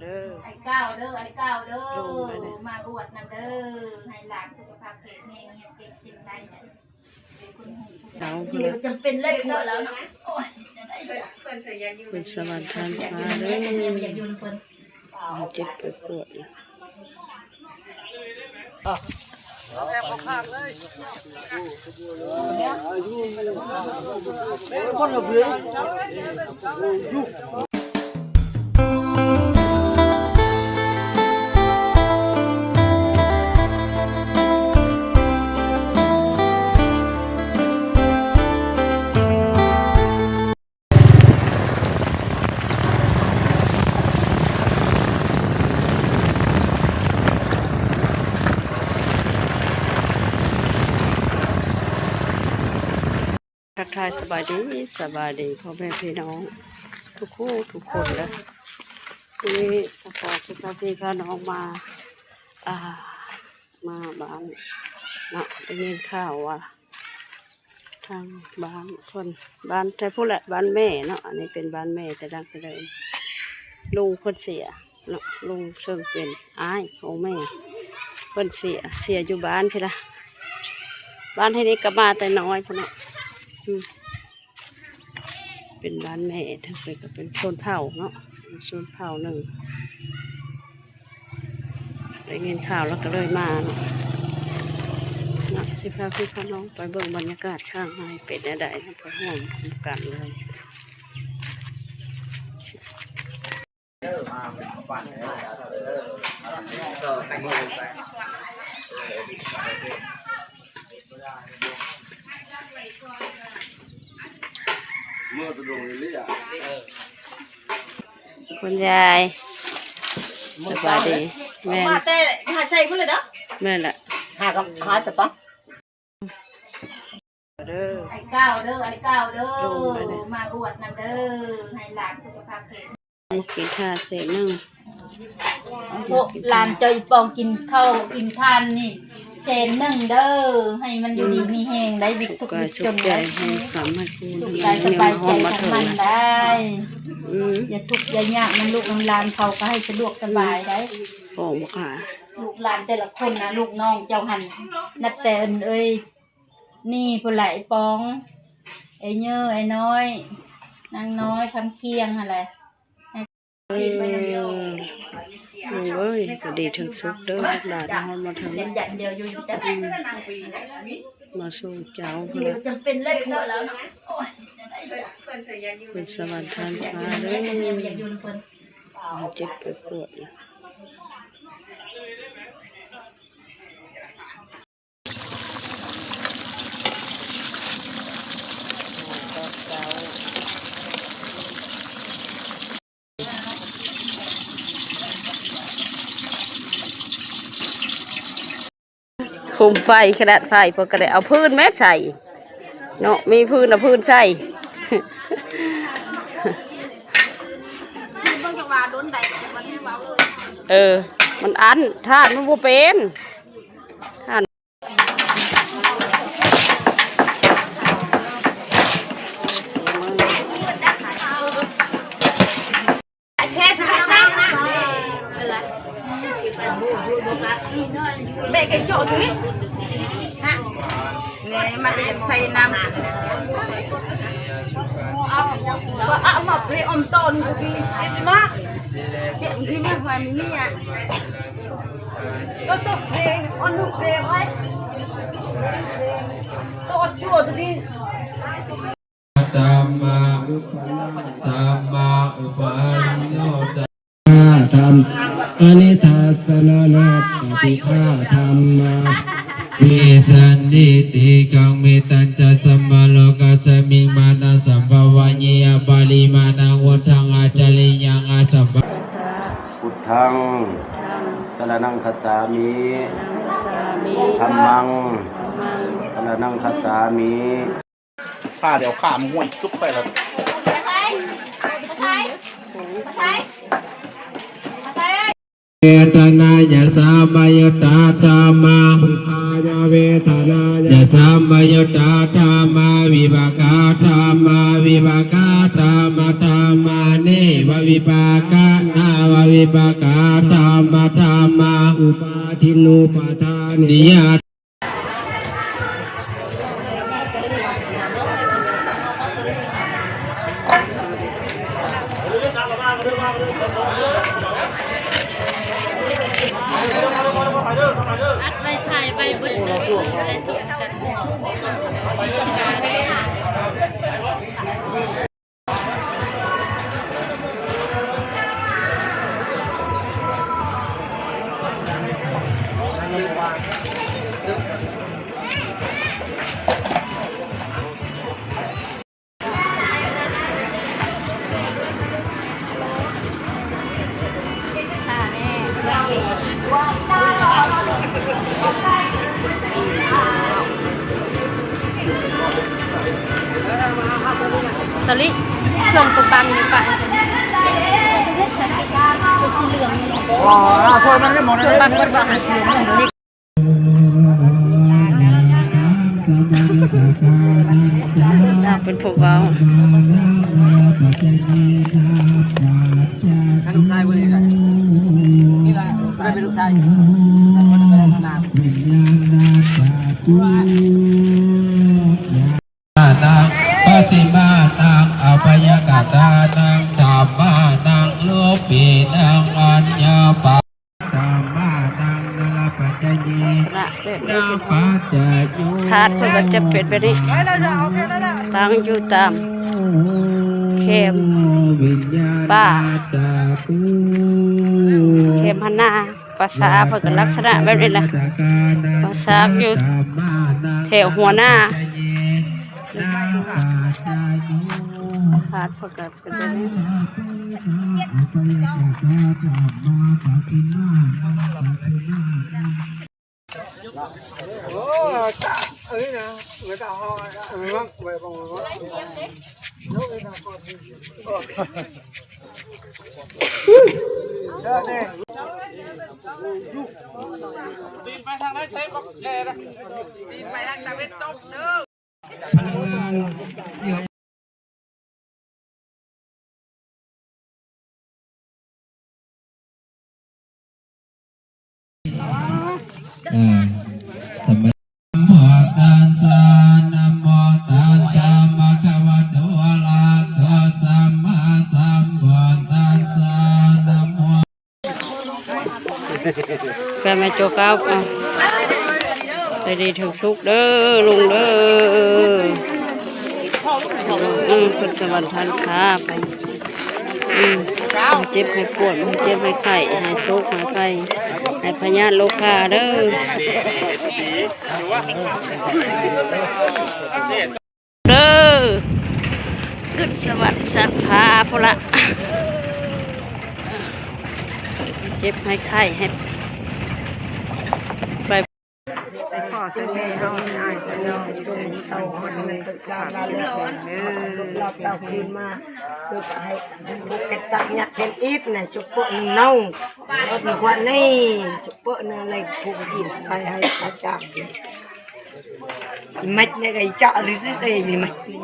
ເດີ ອ້າຍກ້າວເດີ ອ້າຍກ້າວເດີ ລົງໄປເລີຍ ມາບວດນຳເດີ ໃຫ້ຫຼານສຸຂະພາບແຂງແຮງ ຮຽນເກັ່ງ ເສັງໄດ້ ເອົາ ດຽວຈຳເປັນແລ້ວຜົວແລ້ວເນາະ ໂອ້ຍ ຈັ່ງໃດຊະ ເພິ່ນສະຫວັນທານຟ້າເດີ ເຈັບໄປປວດ. ທັກທາຍສະບາຍດີ ສະບາຍດີພໍ່ແມ່ພີ່ນ້ອງທຸກຄູ່ທຸກຄົນເດີ ມື້ນີ້ສະເພາະພາພີ່ພານ້ອງມາ ອ່າ ມາບ້ານເນາະ ໄດ້ຍິນຂ່າວວ່າ ທາງບ້ານເພິ່ນ ບ້ານແຕ່ພຸ້ນແຫຼະ ບ້ານແມ່ເນາະ ອັນນີ້ເປັນບ້ານແມ່ແຕ່ດັ້ງແຕ່ເດີມ ລຸງເພິ່ນເສຍເນາະ ລຸງເຊິ່ງເປັນອ້າຍຂອງແມ່ ເພິ່ນເສຍ ເສຍຢູ່ບ້ານພີ້ລະ ບ້ານໃຫ້ນີ້ກໍມາແຕ່ນ້ອຍພຸ້ນເນາະ ອືມ ເປັນບ້ານແມ່ ທາງເພິ່ນກໍເປັນຊົນເຜົ່າເນາະ ຊົນເຜົ່າໜຶ່ງ ໄດ້ຍິນຂ່າວແລ້ວກໍເລີຍມາເນາະ ເນາະ ຊິພາພີ່ພານ້ອງໄປເບິ່ງບັນຍາກາດຂ້າງໃນເປັນແນວໃດເນາະ ໄປຮ່ວມນຳກັນເລີຍ. ຄຸນຍາຍ ສະບາຍດີ ແມ່ນ ມາແຕ່ຫາໄຊພຸ້ນເລີຍເນາະ ແມ່ນລະ ຫາກັບຫາແຕ່ປະ ເດີ ອ້າຍກ້າວເດີ ອ້າຍກ້າວເດີ ລົງໄປເລີຍ ມາບວດນຳເດີ ໃຫ້ຫຼານສຸຂະພາບແຂງ ມາກິນທານເສນໜຶ່ງ ພວກຫຼານເຈົ້າອີ່ປອງກິນເຂົ້າກິນທານນີ້ ເສນໜຶ່ງເດີ ໃຫ້ມັນຢູ່ດີມີແຮງໄດ້ ວິກທຸກວິກຈົນໄດ້ ໃຫ້ຄຳໃຫ້ຄູນ ສຸກກາຍສະບາຍໃຈຂອງມັນໄດ້ ອືມ ຢ່າທຸກຢ່າຍາກນຳລູກນຳຫຼານເຂົາ ກໍໃຫ້ສະດວກສະບາຍໄດ້ ອອກມາຂາຍ ລູກຫຼານແຕ່ລະຄົນນະ ລູກນ້ອງເຈົ້າຫັ້ນ ນັບແຕ່ເອີ່ນເອີຍ ນີ້ພຸ້ນລະ ໄອ້ປອງ ໄອ້ເຍີ ໄອ້ນ້ອຍ ນາງນ້ອຍ ຄຳຄຽງຫັ້ນແຫຼະ ເອີ ເອີຍ ກະດີທັງສຸກເດີ ລູກຫຼານເຮົາມາທາງນີ້ ມາສົ່ງເຈົ້າ ດຽວຈຳເປັນແລ້ວຜົວແລ້ວເນາະ ໂອ້ຍ ຈັ່ງໃດຊະ ເພິ່ນສະຫວັນທານຟ້າເດີ ເຈັບໄປປວດ. ຄຸມໄຟຂະໜາດໄຟ ເພິ່ນກໍໄດ້ເອົາຟືນແມ້ໃສ່ເນາະ ມີຟືນເອົາຟືນໃສ່ ເອີ ມັນອັນ ທາດມັນບໍ່ເປັນ ທາດ. ແມ່ໄກ່ເຈາະຕົວນີ້ ຮະ ແມ່ມາເຮັດໃສ່ນ້ຳ ເອົາ ເອົາມາເພອອມຕອນຄືພີ້ ມາ ເຮັດຄືມາວ່ານີ້ອະ ໂຕໂຕເພອອນລູກເພໄວ້ ໂຕອັດຕົວຕົວນີ້. ທຳມະ ທຳມະອຸປາທິໂນ ທຳມະ ອະນິທັດສະນະນະປະຕິຄາ ທຳມະ ວິສັນທິຕິຄັງ ເມຕັນຈະ ສັບພະໂລກັດສະມິງ ມານະສັມພະວະເຍ ອະປະລິມານະ ງຸດທັງ ອາຈາລິຍັງ ອະສັບພະ ພຸດທັງ ສະລະນັງຄັດສາມິ ທຳມັງ ສະລະນັງຄັດສາມິ. ຂ້າດຽວຂ້າມຫ້ວຍຈຸກໄປແລ້ວ ເວທະນາຍະສະມະຍຸດຕາທຳມາ ສຸຂາຍະເວທະນາຍະສະມະຍຸດຕາທຳມາ ວິພາກາທຳມາ ວິພາກາທຳມາ ທຳມາເນວະ ວິພາການາວະ ວິປາກາທຳມະທຳມະ ອຸປາທິນອຸປາທານິຍາ ອັດໄວ້ ຖ່າຍໄວ້ເບິດເລີຍ ໄລສົດກັນ. ສາລີ ເຄື່ອງໂຕບັງນີ້ປະ ສີເຫຼືອງນີ້ ອໍ ເອົາຊ່ອຍມັນໄດ້ໝົດເລີຍ ເຄື່ອງບັງ ເຄື່ອງບັງ. ເປັນຜູ້ເວົ້າ ໃຫ້ລູກຊາຍເບິ່ງນີ້ແຫຼະ ນີ້ລະ ໄດ້ເປັນລູກຊາຍ ຍານັງ ປັດຈິມານັງ ອະພະຍະກະຖານັງ ທຳມານັງ ໂລປີນັງ ອັນຍາປະ ທຳມານັງ ນະລະປັດຈະເຍ ນະປັດຈະໂຍ ຖາດເພິ່ນກໍຈະເປັນແບບນີ້ ຕັ້ງຢູ່ຕາມແຄມປ່າ ແຄມຫັ້ນນາ. ພາສາເພິ່ນກໍລັກສະນະແບບນີ້ແຫຼະ ພາສາຢູ່ແຖວຫົວໜ້າ ພາສາເພິ່ນກໍເປັນແບບນີ້ ໂອ້ ເອີຍນະ ເວລາເຮົາ ເອີຍ ຕີນໄປທາງໃດໃສ່ບັກແກ່ນະ ຕີນໄປທາງຕາເວັນຕົກເດີ. ເອີ ສະມາ ນະໂມຕັດສະ ນະໂມຕັດສະ ພະຄະວະໂຕ ອະລະຫະໂຕ ສຳມາສຳພຸດທັດສະ ນະໂມ ແປແມ່ໂຈກັບ ເອົາ ໃຫ້ດີເຖິງສຸກເດີລຸງເດີ ອືມ ຂຶ້ນສະຫວັນທັນຄາໄປ ອືມ ໃຫ້ເຈັບໃຫ້ປວດ ໃຫ້ເຈັບໃຫ້ໄຂ້ ໃຫ້ໂສກໃຫ້ໄພ ໃຫ້ພະຍາດໂລຄາເດີ. ເດີ ຂຶ້ນສະຫວັນຊັ້ນຟ້າພຸ້ນລະ ເຈັບໃຫ້ໄຂ້ໃຫ້ໄປ ຂໍໃສ່ແມ່ເນາະ ໃຫ້ອ້າຍໃສ່ນ້ອງ ສົ່ງເຕົ້າຮອດເມືອ ສຸຂະພາບແຂງແຮງເດີ ລາບເຕົ້າຄືນມາ ສຸກໃຫ້ ເຮັດຕັກຍັກເຮັດອີດໃນສຸກໂປະໜຶ່ງເນົ່າ ເອົາໄປກວາດໃນສຸກໂປະນະ ແລງຜູ້ຈີນໄປໃຫ້ອາຈານ. ມັດນີ້ກໍຈະຫຼືໄດ້ມັດນີ້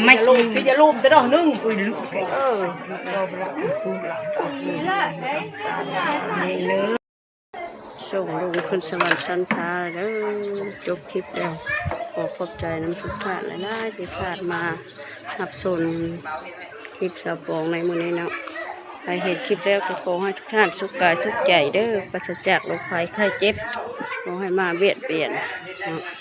ມັດນີ້ ຢ່າລົມ ຢ່າລົມແຕ່ດອກໜຶ່ງ ໂອ້ຍ ລູກ ເອີ ນີ້ເລີຍ ສົ່ງລຸງຂຶ້ນສະຫວັນຊັ້ນຟ້າເດີ. ຈົບຄລິບແລ້ວ ຂໍຂອບໃຈນຳທຸກທ່ານຫຼາຍໆ ທີ່ຜ່ານມາຮັບຊົມຄລິບສາວປອງໃນມື້ນີ້ເນາະ. ໃຜເຫັນຄລິບແລ້ວກໍຂໍໃຫ້ທຸກທ່ານສຸກກາຍສຸກໃຈເດີ ປາສະຈາກໂລກໄພໄຂ້ເຈັບ ບໍ່ໃຫ້ມາບຽດບຽນເນາະ.